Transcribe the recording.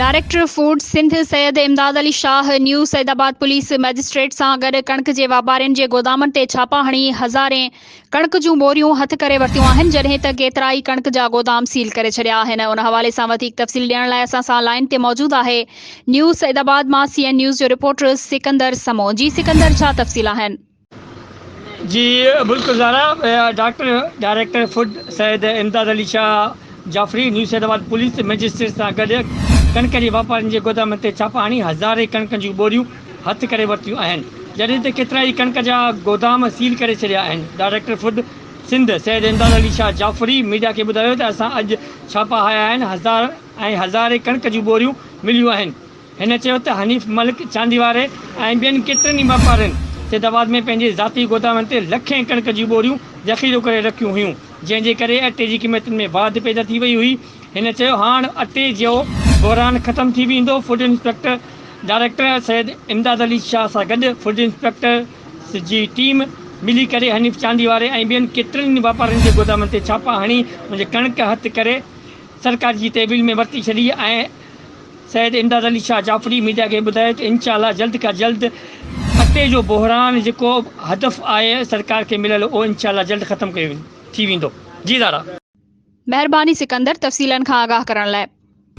Director food Sindh Syed Imdad Ali Shah new Saeedabad police magistrate سان گڏ ڪڻڪ جي واپارين جي گودامن تي ڇاپا هڻي هزارين ڪڻڪ جون ٻوريون هٿ ڪري ورتيون آهن جڏهن ته ڪيترائي ڪڻڪ جا گودام سيل ڪري ڇڏيا آهن ان حوالي سان وڌيڪ تفصيل ڏيڻ لاء اسان سان لائين تي موجود آهي نيو سعيدآباد مان سي اين نيوز جو رپورٽر سڪندر سمون جي سڪندر ڇا تفصيل آهن. جي بلڪل Zara doctor director food Syed Imdad Ali Shah Jafri new Saeedabad police magistrate سان گڏ ڪڻڪ جي واپارين جي گودامن تي ڇاپا هڻي هزارين ڪڻڪ جون ٻوريون هٿ ڪري ورتيون آهن جڏهن ته ڪيترائي ڪڻڪ جا گودام سيل ڪري ڇڏيا آهن director food Sindh Syed Imdad Ali Shah Jafri media کي ٻڌايو ته اسان اڄ ڇاپا هنيا آهن هزار ۽ هزارين ڪڻڪ جون ٻوريون مليون آهن. هن چيو ته حنيف ملڪ چاندي واري ۽ ٻين ڪيترن ئي واپارين سيدآباد ۾ پنهنجي ذاتي گودامن تي لکين ڪڻڪ جون ٻوريون ذخيرو ڪري رکيون هيون جنهن جي ڪري اٽي جي قيمتن ۾ واڌ پيدا ٿي وئي هئي هن چيو هاڻ اٽي جو بحران ختم ٿي ويندو food inspector director Syed Imdad Ali Shah سان گڏ فوڊ انسپيڪٽرز جي ٽيم ملي ڪري حنيف چاندي واري ۽ ٻين ڪيترن ئي واپارين جي گودامن تي ڇاپا هڻي ان جي ڪڻڪ هٿ ڪري سرڪار جي تحويل ۾ ورتي ڇڏي ۽ سيد امداد علي شاهه جعفري ميڊيا کي ٻڌايو ته انشاء الله جلد کان جلد اٽي جو بحران جيڪو هدف آهي سرڪار کي مليل اهو انشاء الله جلد ختم ڪيو ٿي ويندو جي زارا. مهرباني سڪندر تفصيلن کان آگاهه ڪرڻ لاء.